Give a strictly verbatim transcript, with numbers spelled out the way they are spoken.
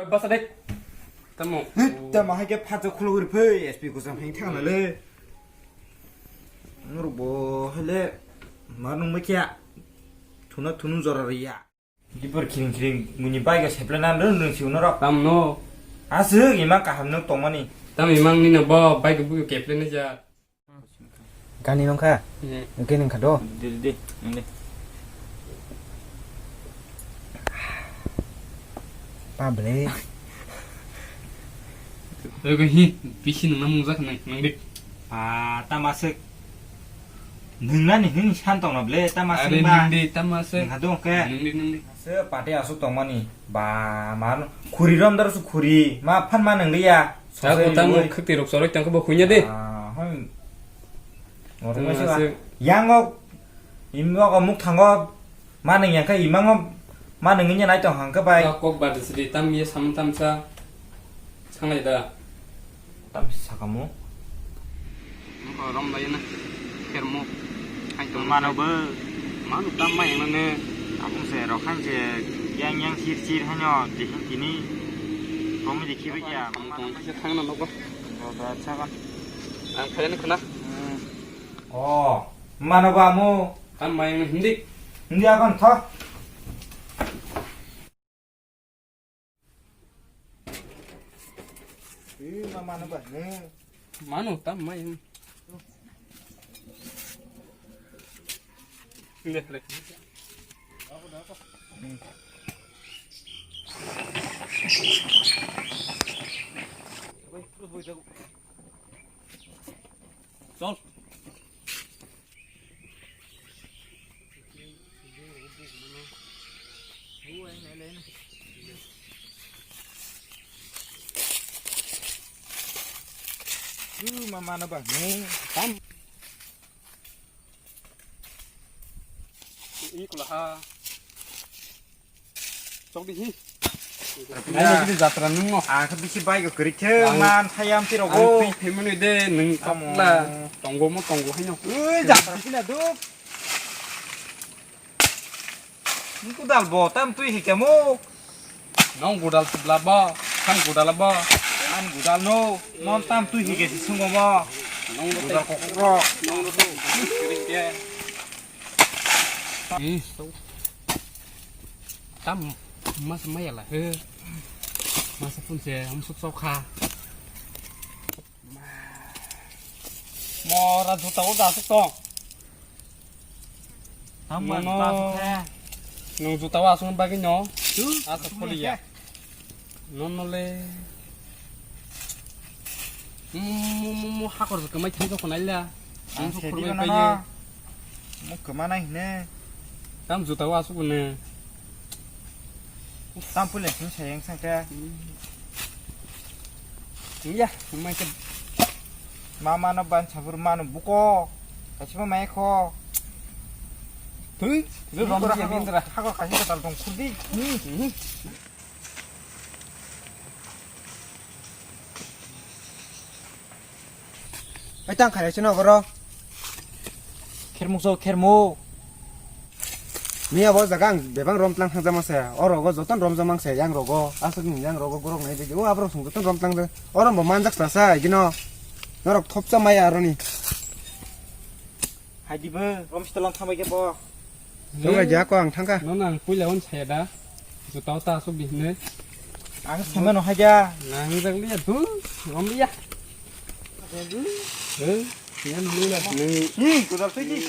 Basa dek. Tamo. Hit, tamo hai khe phatsa khulugri phai, S P kusam hai thang na le. Nuruk bo hai le, ma nung ma kya. Thuna thunu jora riya. Dipor khiring khiring muni bai ga seple nan rung rung si uno rok. Tam no. Asuk ima kaham nuk tongmani. Tam imang ni no bo bai ga bu keple ne ja. Gani nongkha? Hmm. Oke nongkha do? Di, di, di. Nang di. Pable. Oke hi, bisi nang namung jak nang, nang di. Ah, tamasuk. Nang nani hini san tong na ble, tamasuk. Are ba. Nang di, tamasuk. Nang hadu oke. Nang di, nang di. Se pate asuk tongmani. Ba, man, khuri rom dar su khuri. Ma phan ma nang liya. Ta sosai ko ta roi. Muk khati rok soroi tang ko bo khunya de. Ah, hoi. Ngorok Tang ma se ba. Asuk. Yang ok. Im ok muk thango. Ma nang yang ka imang ok. Ma nang nya nai tong hang ka bai. Ta kok ba de sidi tam ye sam tam sa. Sanglai da. Tam sakamu. Rom bai na. Kermo. Hai to mano bo. Mano tam mai na ne. Abung se rok han se yang yang sir sir hanyo dihin tini. Komi dikhi bai ya. Tong tong se thang na nogo. Ba sakan. Ang phai na khna. Hmm. Oh, mano ba mu. Tam mai na hindi. Hindi akan tho. Ih, ma mano ba ne. Mano tam mai. Hindi, hindi. Chol. Ih, ma mano ba ne. Tam. Ih, kulaha. Chok di hi. Nai ni jatra nung no. Ang khe bisi bai go kwrwi khe man thayam ti rogo. Ang twi phemani de nung tamo. Tokla. Tongo mo tongo haino. Ui jatra kina duk. Nung kudal bo tam twi hi kemo. Nong gudal tubla bo, kan gudal bo. An gudal no, non tam twi hi ke si sungo mo. Nong gudal kokro. Nong gudal. Kwrwi khe. Ih, so. Tam mas maya la he. Mas pun se am suk sok kha. Mora juta o da suk tong. Tam Mono. Mas suk kha. Nung juta o asung bagwi no. Tu? Asa asung poli ya. Khe. Nono le. Mo, mo, mo, mo, hakor se kwmai thang jokon aila. Ang se khurbai diba bai nono. Ye. Mo kwmana hine. Tam juta o asuk ne. Tam pule sing sayang sangka. Ya, mai ke. Mama no ban sabur manu buko. Kasima mai kho. Tui, Ni rom kora ya hakor, bindra. Hakor kasima tal tong khudi. Hmm. Ai tang kharai chino goro. Khermuk so khermuk. Miya bo jaga ang bebang rom tlang thang jama se. Oro go joton rom jamang se yang rogo. Asuk ni yang rogo gorok nai de. O abrok sung joton rom tlang de. Oro bo manjak sa sa gino. Norok thop cha maya aroni. Hai di bo, rom sitolang thangbai khe bo. Thangbai di ako ang thangkha. Nono ang puila on saya da. Juta ta asuk di hine. Ang sama no haja. Nang jak liya tu, rom liya. Eh, ya nulu la. Ni, kudal sigi.